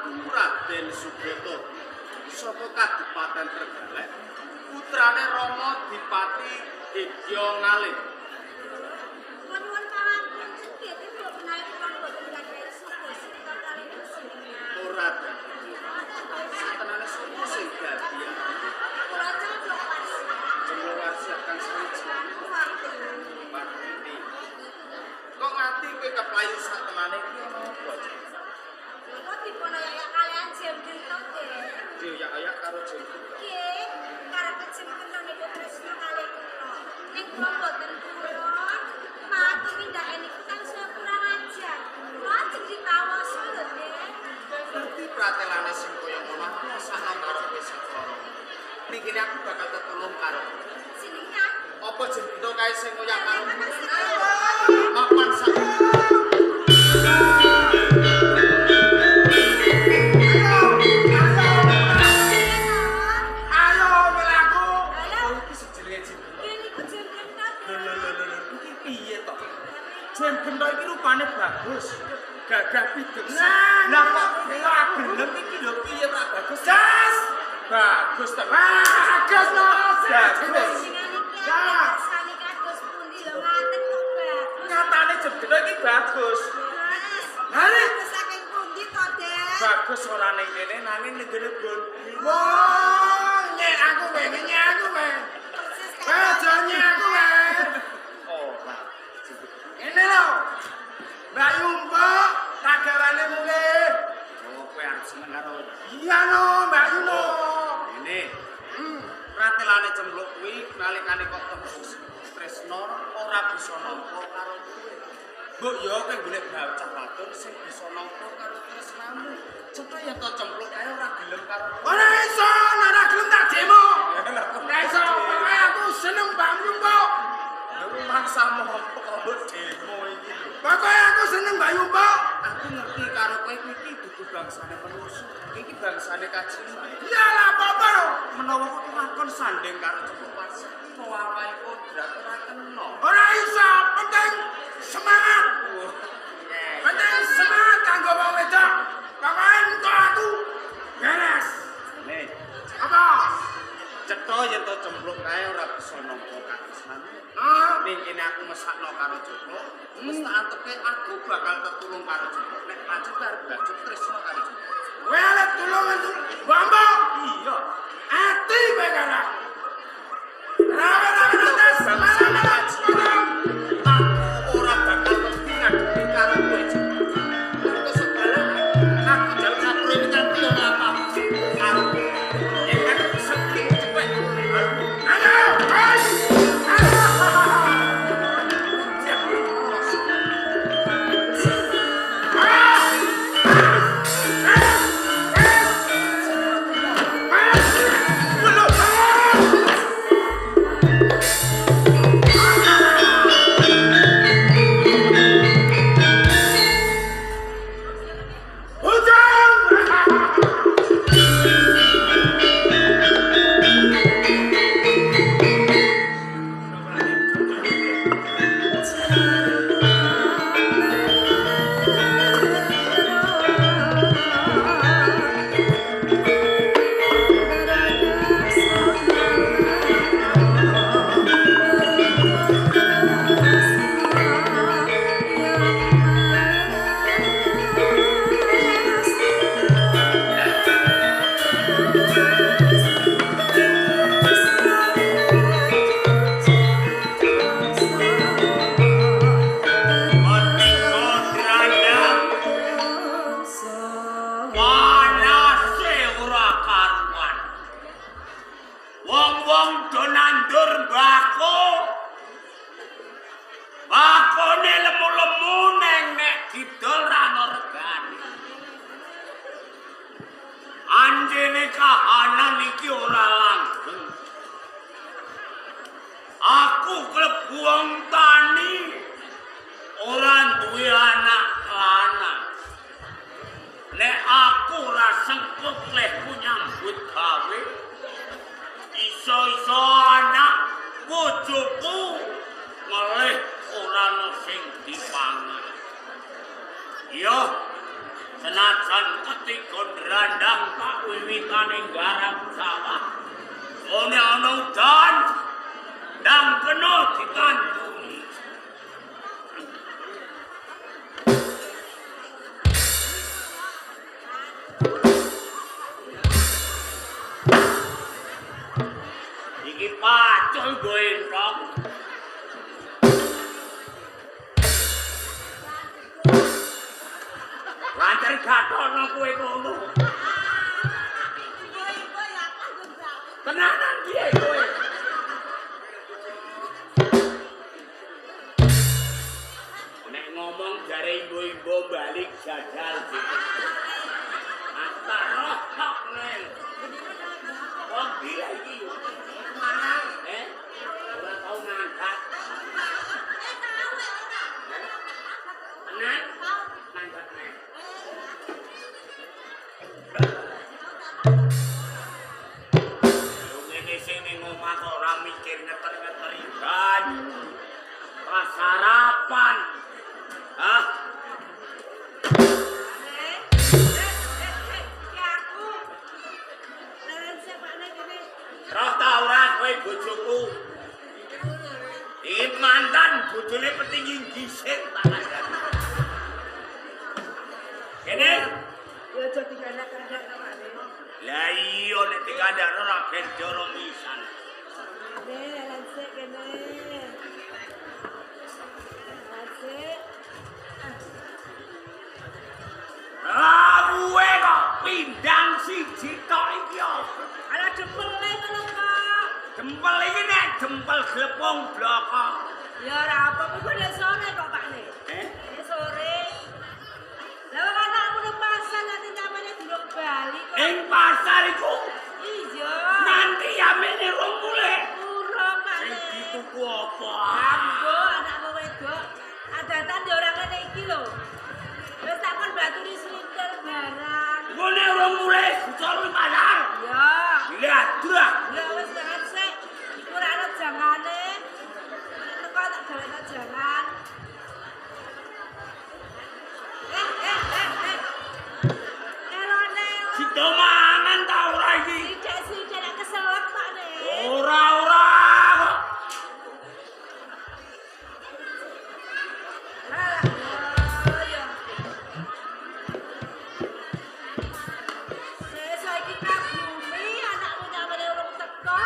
Aku Raden Subrata saka Kadipaten Trenggalek, putrane Rama Dipati Hidya Ngalih. Kula nyuwun pangapunten nggih kula menawi kula mboten gadhahi suka kaliyan panjenengan. Ora dadi. Satenane sapa sing dadi? Kula Cempluk Warsi. Cempluk Warsi kang sawiji. Wartini. Kok nganti kowe keplayu satenane iki ana apa? Kula dipun oyak kaliyan Jem Gento nggih. Dioyak-oyak karo Jem Gento. Nggih, karepe Jem Gento niku tresna kalih kula. Ning kula mboten purun. Malah tumindake niku tansaya kurang ajar. Kula ajeng dipawasa lho, Dik. Ngerti pratelane sing kaya ngono aku rasakno karo kowe saklara. Ning kene aku bakal tetulung karo kowe. Jenengan Apa Jem Gento kae sing ngoyak karo kowe? Mapan sak. Ayo mlaku. Oh, iki sing jenenge Jem Gento. Nggih niku Jem Gento. Lho lho lho lho, iki piye to? Jem Gento iki rupane bagus. Gagah pidek. Nah, Lah kok ora gelem iki lho piye ora bagus? Jas. Bagus to. Bagus Mas. Bagus. Jenengan iki kersane kados pundi lho ngaten kok bagus. Nyatane Jem Gento iki bagus. Lari. Bagus saking pundi to, Dek? Bagus ora ning kene nanging ning gone bon. Wah, nyek aku kowe, nyek aku kowe. Persis Kowe aja nyek aku kowe. Ora. Ngene lho. Mbak Yumpuk, tak gawane mulih. Oh, kowe arep seneng karo Iya no, Mbak Yu no. ngene. Pratelane Cempluk kuwi nalikane kok tembus tresna ora bisa nampa karo kowe. Mbok yo kowe golek bocah wadon sing bisa nampa karo tresnamu. Cetha yen to Cempluk kae ora gelem karo kowe. Ora iso, nek ora gelem tak demo. Ora iso, pokoke aku seneng Mbak Yumpuk. Lho mangsa mopo kok demo iki lho. Pokoke aku seneng Mbak Yumpuk. Aku ngerti karo kowe iki dudu bangsane manusa. Iki bangsane kajiman. Iya lah apa-apa lho. Menawa kowe lakon sanding karo Cempluk Warsi, wawahe kodrat ora kena. Ora iso, penting semangat. Penting semangat kanggo wong wedok. Pokoke entuk aku beres. Nih, Apa? cetha yen to Cempluk kae ora bisa nampa katresnan. Ah, Ning kene aku mesakno karo Cempluk, wis tak antepke aku bakal tetulung karo Cempluk. Nek pancet arep mbajut tresna karo Cempluk. kowe arep tulungan Mbok. Iya. Ati kowe karo aku. Rawe-rawe atas, Bangsane malah kajiman. Aku ora bakal wedi ngadepi karo kowe, Cempluk. Mergo sebalane aku njaluk ngapura iki nganti ana apa karo kowe. Yen aku bisa cepet. Ayo, ayo. Panase ora karuan. Wong-wong do nandur mbako. Bakone lemu-lemu neng nek didol ra ono regane. Anjene kahanan iki ora langgeng. Aku klebu wong tani ora duwe anak lanang. Nek aku ora sengkut lehku nyambut gawe, iso-iso anak bojoku ngelih ora ono sing dipangan. Iya, Senajan ketiga ndrandang tak wiwitane garap sawah. One ana udan, ndang kena ditanduri. Iki pacul go entok. Lancar gatono kowe kono. Tenanan piye kowe? Nek ngomong jare imbo-imbo balik jajal sih. Mata rohok nel. Wong gila iki. Eh? Ora tau ngangkat. Tenan? Ngangkat nel. Sing ning omah kok ora mikir ngeter-ngeteri banyu. Ora sarapan. Hah? Aku. Roh ta ora kowe bojoku? Iki mantan bojone petinggi gisik tak kandhani. Kene? Ya aja dikandhak-kandhak awake. Lah iya nek dikandhakno ora ben joro misan. Kene langsek kene. Langsek. Lah kuwe kok pindang siji tok iki apa? Ala dempele ngono kok. Dempel iki nek dempel glepung bloko. Ya ora apa-apa kok nek sore kok Pak Ne. Eh? Nek sore. Lah kok anakmu nang pasar nanti namanya durung bali kok. Ing pasar iku Iya. nanti yamene rong mulih. Urung Pak Sing Ne. dituku apa? Ambo anakmu wedok. Adatan ya ora ngene iki lho. Wis tak kon baturi slintir barang. Ngene rong mulih bucal pasar. Ya. Lah drah. Ya wis banget sik. Iku ora ana jangane. Teko tak gawekno jangan. Eh eh eh eh. Elone. Sida mangan ta ora iki? Sithik-sithik nek keselek Pak Ne. Ora ora kok. Lah oh ya. Sesuk iki kabumi anakmu nyamene urung teko,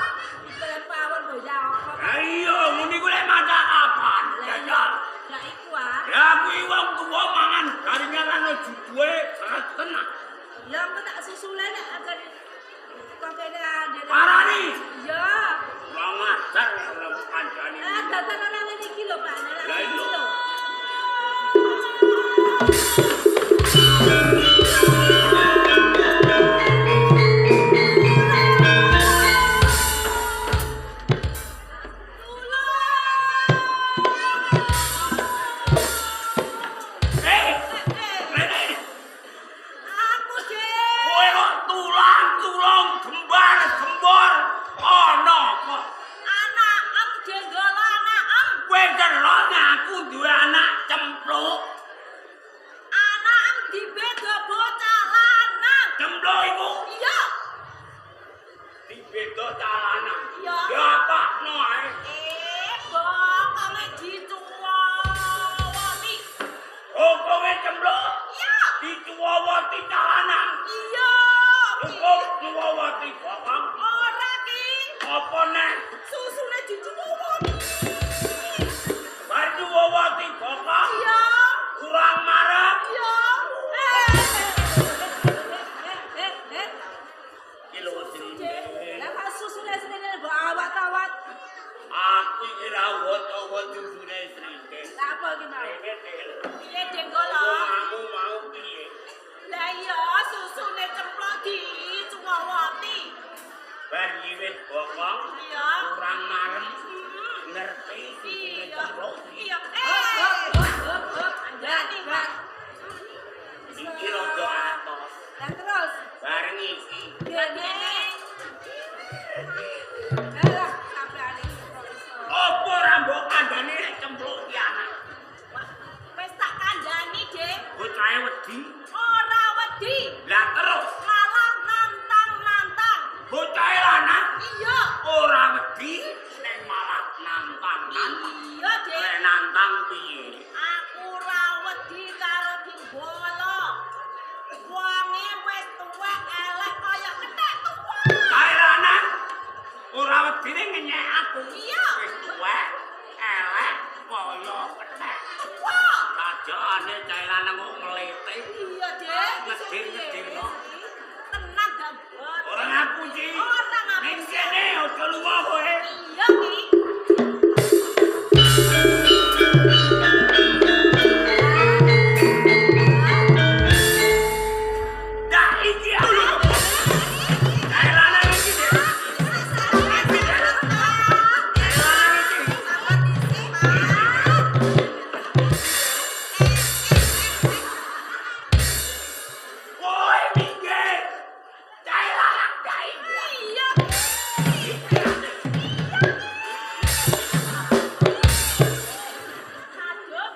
dibelen pawon boya apa. Lah iya ngene iku lek masak kapan? Jajal. Lah iku ah. Lah kuwi wong tuwa mangan garingan lan juduhe sangat tenang. Ya aku tak susule nek akan kok kene andene. Parani. Iya. Wong ajar ora kandhani. Ah, datan ora ngene iki lho, Pak. Nek Lah iki iya. lho. Eh, rene. Aku, Dik. Kowe kok tulang-tulung gembar-gembor ana apa? Anakem jenggala anakem. Kowe celok aku duwe anak cempluk. Anakem dibeda bocah lanang. Cempluk iku Iya. dibeda cah lanang. Iya. Ya apakno ae. Eh, bokonge dicuwawati. Bokonge cempluk Iya. dicuwawati cah lanang. Iya. Cukup nyuwawati bokong. Ora ki. Apa neh? Susune dicuwawati. Bar nyuwawati bokong Iya. kurang marep. Iya. Eh. Eh, eh, eh. Iki lho srindel. Lah kok susune srindel mbok awat-awat. Aku iki ra wot-wot susune srindel. Lah apa iki mau? Rene tel. Piye Denggala? Kamu mau piye? Lah iya susune cemplok dicuwawati. Bar nyiwit bokong Iya. kurang marem ngerti susune Iya. cempluk. Iya. Eh. Hop hop andani, Pak. Iki rada atos. Lah terus Bareng iki dene. Alah, sampean iki kok iso. apa ora mbok kandhani nek cempluk ki anak? Wis tak kandhani, Dik. Bocahe wedi. Ora Teko. Kajane cah lanang kok mlete. Iya, Dek. Ngedir-ngedirno. Tenang, Gambot. Ora ngapusi. Ora ngapusi. Ning kene aja luwa kowe. Iya, Ki. Dah iki aku. Cah lanang iki, Dek. Cah lanang iki. Kowe minggir. Cah lanang cah iki. Iya. Aduh,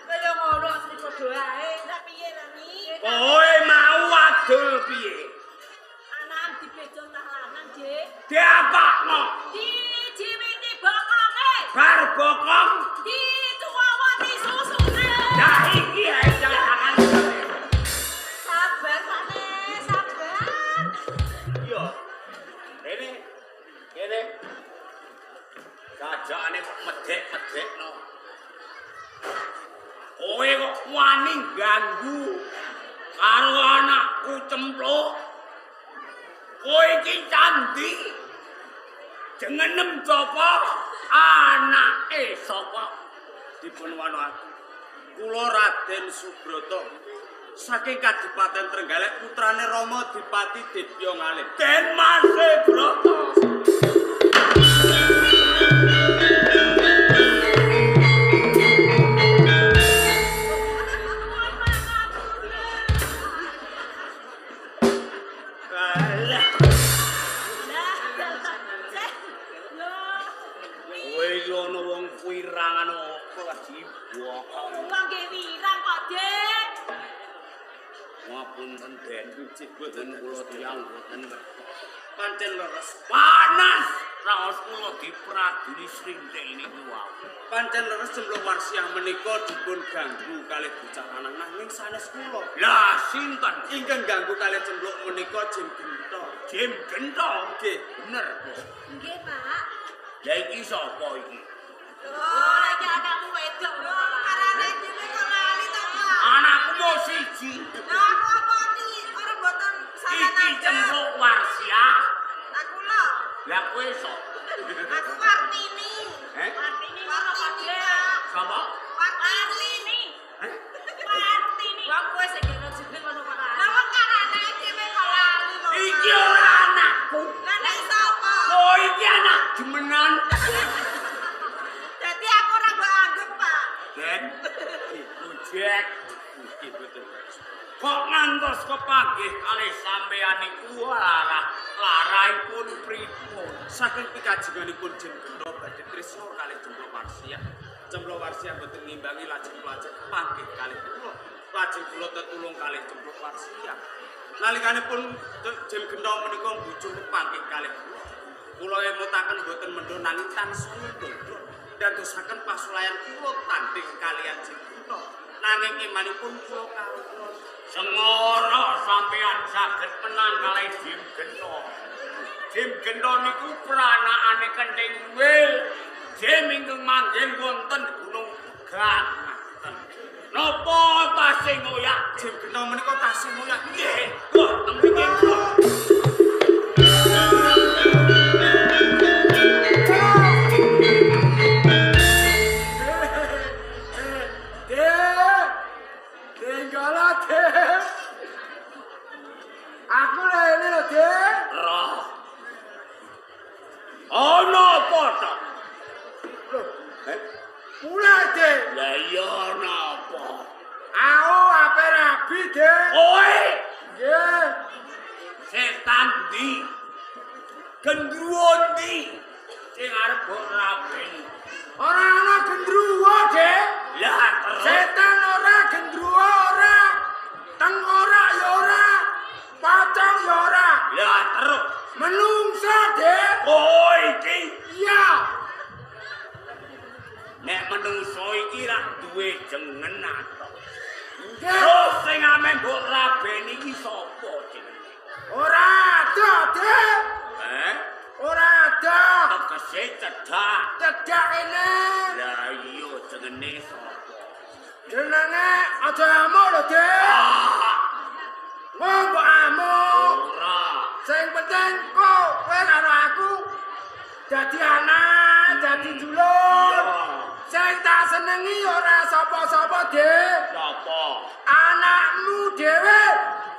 Kaya ngono asli padha ae. lah piye lah, Mi? Kowe mau adol piye? Anak dibejo tah lanang, Dik. Diapakno? Dijiwiti bokonge, Bar bokong. dicuwawani susune. Dah iki ae cah lanang. Sabar, Pakne, sabar. Iya. Rene. Kene. Kajakane kok medhek-medhekno. Kowe kok wani ganggu karo anakku Cempluk. Kowe iki candi. Jengenem sapa? Anake sapa? Dipun wanoaken. Kula Raden Subrata saking Kadipaten Trenggalek putrane Rama Dipati Dibya Ngalim. Den Mase Brata. Alah, Lah, cek. Yo. kowe iki ana wong kuwirangan apa dibokong. Wong nggih wirang kok, Dik. Ngapunten Den, boten kula tiyang boten ngertos. Pancen leres. Panas raos kula dipraduli srintil niku wau. Pancen leres Cempluk Warsiah menika dipun ganggu kalih bocah lanang nanging sanes kula. Lah sinten? Ingkang ganggu kalih Cempluk menika Jim Gento. Jim Gento. Nggih. Bener. Nggih, Pak. Lah iki sapa iki? Oh, lagi anakmu wedok lho, Pak. Karane dhewe kok lali to, Pak. Anakku mau siji. Lah aku apa iki ora mboten salah Iki nanggep. Cempluk Warsiah. Lah kula, Lah kowe sapa? aku Wartini. Eh? Wartini ngono kok, Wartini, Dik. Pak. Sapa? Wartini. Wartini. Eh? Wartini. Wong kowe sing kena jeneng ngono kok. Lah wong karane dhewe kok lali lho. Pak. Iki ora anakku. Lah nek sapa? Oh, iki anak jemenan. Dadi aku ora mbok anggep, Pak. Den, Gojek. Nggih boten. Kok ngantos kepanggih kalih sampeyan niku larah larahipun pripun? Saking pikajenganipun Jim Gento badhe tresna kalih Cempluk Warsiah. Cempluk Warsiah boten ngimbangi lajeng lajeng panggih kalih kula. Lajeng kula tetulung kalih Cempluk Warsiah. Nalikanipun Jim Gento menika mbujuk panggih kalih kula. Kula emutaken boten mendho nanging tansaya ndodho. Dadosaken pasulayan kula tanding kaliyan Jim Gento. Nanging imanipun kula kawula. Sengoro sampeyan saged menang kalih Jim Gento. Jim Gento niku pranakane Kenthing Wil. Jim ingkang manggen wonten Gunung Pegat. Napa tasih ngoyak? Jim Gento menika tasih ngoyak. Nggih, kok nembe kula. Dek, tinggal Dek. Aku lele lho, Dek. Roh. Ana apa to? Loh, mulai, Dek. Lah iya ana apa? Aku ape rabi, Dek. Kowe Nggih. setan ndi? Gendruwo ndi? Sing arep mbok rabeni. Ora ana gendruwo, Dek. Lah terus Setan ora, gendruwo ora. Tengkorak ya ora. Pocong ya ora. lah terus Menungso, Dek. kowe iki Iya. nek menungso iki rak duwe jeneng ato. Nggih. Terus sing ame mbok rabeni iki sapa jenenge? Ora ada, Dek. Eh? Ora ada. Tegese Tegese cedhak. Cedhak kene. Lah iya jenenge sapa? Jenenge aja amuk lho, Dik. Mbok amuk. Ora. Sing penting kowe karo aku dadi anak, dadi dulur. Sing tak senengi ora sapa-sapa, Dik. Sapa? Anakmu dhewe,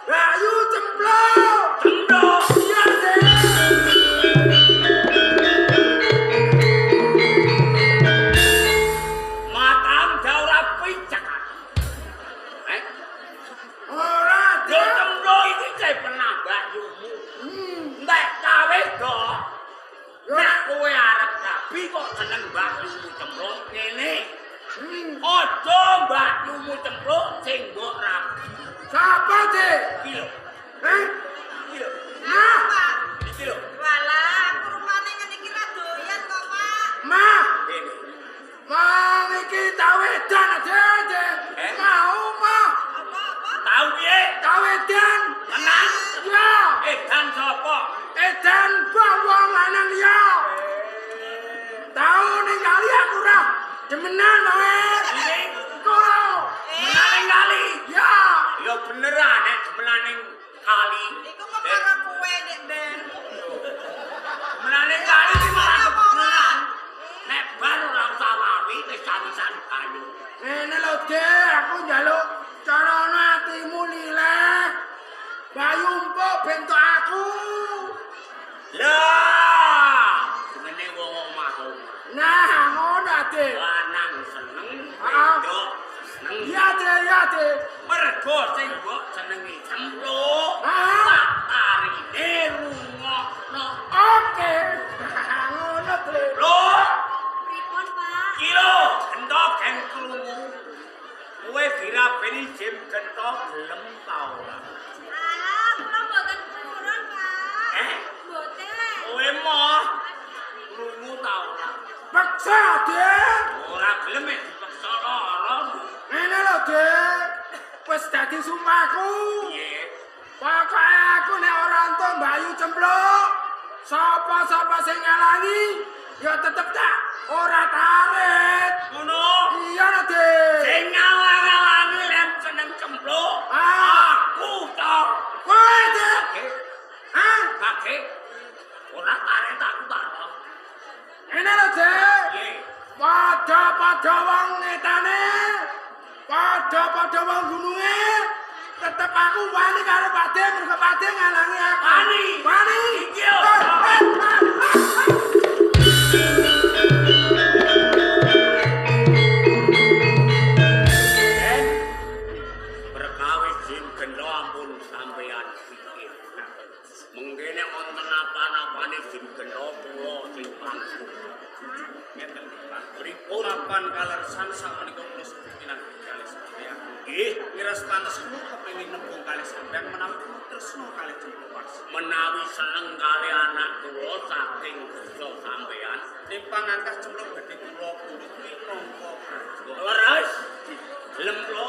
Bayu Cempluk. Cempluk. Iya, Dik. Matam ora picek. Eh? Ora, Dik. Cempluk iki cek pernah mbakyumu. Nek cawe do. Nek kowe arep rabi kok seneng mbakyumu Cempluk ngene. Aja mbakyumu Cempluk sing mbok rabi. Sapa, Dik? Iki lho. Heh? Iki lho. Nah, Pak. Iki lho. Walah, aku rupane ngene iki ra doyan kok, Pak. Mah. Ngene. Mang iki tawedan, Dik. Eh? Mau, Mah. Apa-apa? Tau piye? Tawedan. Tenan? Ya. Edan sapa? Edan wong lanang liya. Tau ning kali aku ora demenan wae. Iki Kok. demenan ning kali. Ya. Ya beneran nek demenan ning kali. Iku kok karo kowe nek ben. Demenan ning kali iki malah kebeneran. Nek bar ora usah wawi wis sawisan banyu. Ngene lho, Dik, aku njaluk carana atimu lileh. Bayu empuk bentuk aku. Lah, jenenge wong omah. Nah, ngono, Dik. Lanang seneng, wedok seneng. Iya, Dik, iya, Dik. Mergo sing mbok senengi Cempluk, Ah. tak tarine rungokno. Oke. Ngono, Dik. Lho, Pripun, Pak? iki lho, gento gen krungu. Kowe dirabeni jim gento gelem ta ora? Alah, kula mboten purun, Pak. Eh? Mboten. Kowe moh krungu ta ora? Paksa, Dik. Ora gelem nek dipaksa lara. Ngene lho, Dik. Wis dadi sumpahku. Piye? Pokoke aku nek ora entuk Bayu Cempluk, sapa-sapa sing ngalangi ya tetep tak ora tarik. Ngono. Iya lho, Dik. Sing ngalang-alangi lem seneng Cempluk. Ah. Aku to. Kowe, Dik. Oke. Hah? Kake. Ora tarik aku ta. Ngene lho, Dik. Piye? Padha-padha wong ngetane, padha-padha wong gununge, tetep aku wani karo Pakde mergo Pakde ngalangi aku. Wani. Wani. Iki lho. Eh, eh, eh, eh. Den. Perkawis jim gendo ampun sampeyan pikir. Mengkene wonten apa-apane jim gendo kula sing pangku. Ngeten, Pak. Pripun? Papan kalersan sakmenika kula sepuh pinanggih kalih sampeyan. Nggih, Miras pantes kula kepengin nembung kalih sampeyan menawi kula tresna kalih Cempluk Warsi. Menawi seneng kalih anak kula saking kersa sampeyan. Timpang angkah Cempluk badhe kula pundhut minangka prajurit. Leres. Gelem kula.